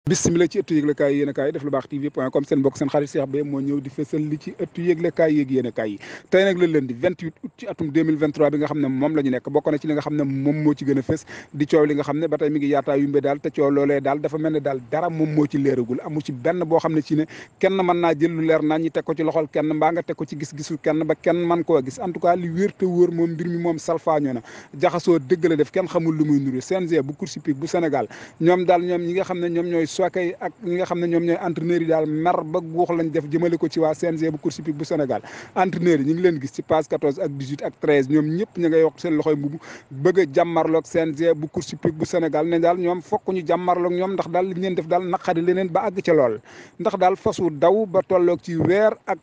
bismillah ci ëttu yëglekaay yéen a kaay def lu baax tv.com seen mbokk seen xarit Cheikh Beye moo ñëw di fësal li ci ëttu yëglekaay yéeg yéen a kaay yi tey nag la lundi 28 août ci atum 2023 bi nga xam ne moom la ñu nekk bokk na ci li nga xam ne moom moo ci gën a fës di coow li nga xam ne ba tey mi ngi yaataa yumbe daal te coow loolee daal dafa mel ne daal dara moom moo ci leeragul amu ci benn boo xam ne ci ne kenn mën naa jël lu leer naan ñi teg ko ci loxol kenn mbaa nga teg ko ci gis-gisu kenn ba kenn man koo gis en tout cas li wér te wóor moom mbir mi moom salfaañoo na jaxasoo dëgg la def kenn xamul lu muy nuru CNG bu course hippique bu Sénégal ñoom daal ñoom ñi nga xam ne ñoom ñooy sookay ak ñi nga xam ne ñoom ñooy entraîneurs yi daal mer ba guux lañ def jëmale ko ci waa CNG bu course hippique bu Sénégal entraîneurs yi ñu ngi leen gis ci page 14 ak 18 ak 13 ñoom ñëpp ñu nga yokk seen loxoy mbubu bëgg a jàmmarloog CNG bu course hippique bu Sénégal ne daal ñoom fokk ñu jàmmarloog ñoom ndax daal li ñu leen def daal naqari leneen ba àgg ca lool ndax daal fasu daw ba tolloog ci weer ak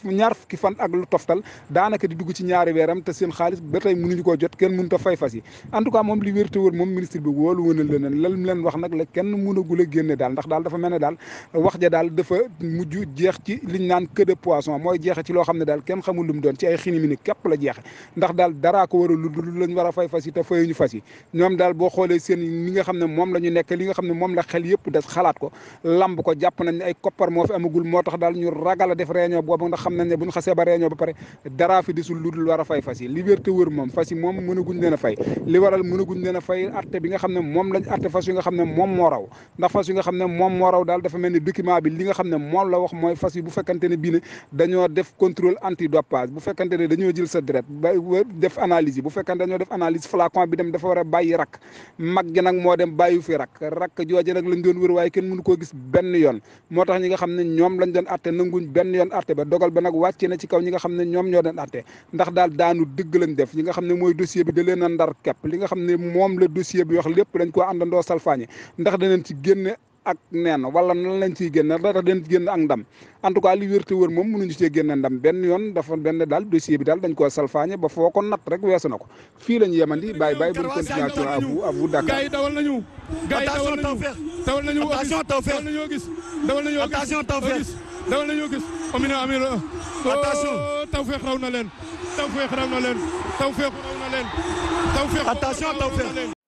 ñaar fukki fan ak lu toftal daanaka di dugg ci ñaari weeram te seen xaalis ba tey mënuñu koo jot kenn mënut a fay fas yi en tout cas moom li wér te wóor moom ministre bi wóolu woon na leneen lan leen wax nag la kenn mënagul a génne daal ndax daal dafa mel ne daal wax ja daal dafa mujj jeex ci liñ naan queue de poisson mooy jeexe ci loo xam ne daal kenn xamul lu mu doon ci ay xini mini képp la jeexe ndax daal daraa ko war a lu lañ war a fay fas yi te fayuñu fas yi ñoom daal boo xoolee seen li nga xam ne moom la ñu nekk li nga xam ne moom la xel yëpp des xalaat ko lamb ko jàpp nañ ne ay koppar moo fi amagul moo tax daal ñu ragal a def réunion boobu ndax xam nañ ne bu ñu xasee ba réunion ba pare daraa fi desul lu dul war a fay fas yi liberté wër moom fas yi moom mënaguñ leen a fay li waral mënaguñ leen a fay atte bi nga xam ne moom lañ atte fas yi nga xam ne moom moo raw ndax fas yi nga xam ne moom moo raw daal dafa mel ni document bi li nga xam ne moom la wax mooy fas yi bu fekkante ne bii ne dañoo def contrôle antidopage bu fekkante ne dañoo jël sa deret ba def analyse yi bu fekkante dañoo def analyse flacon bi dem dafa war a bàyyi rakk mag gi nag moo dem bàyyi fi rakk jooje nag lañ doon wër waaye kenn mënu koo gis benn yoon moo tax ñi nga xam ne ñoom lañ doon atte nanguñ benn yoon atte ba dogal ba nag wàcce na ci kaw ñi nga xam ne ñoom ñoo doon atte ndax daal daanu dëgg lañ def ñi nga xam ne mooy dossier bi da leen a ndar kepp li nga xam ne moom la dossier bi wax lépp dañ koo àndandoo salfaañe ndax danañ ci génne ak neen wala nan lañ ciy génne dafa den génn ak ndam en tout cas li wér te wër moom mënuñu cee génne ndam benn yoon dafa benn daal dossier bi daal dañ koo salfaañe ba foo ko natt rek weesu na ko fii lañu yemandi bàyyi buñ continuation à vous Dakar. gars yi dawal nañu gars yi dawal nañu attention Tawfekh dawal nañu gis Amina attention Tawfekh raw na leen Tawfekh raw na leen Tawfekh raw na leen attention Tawfekh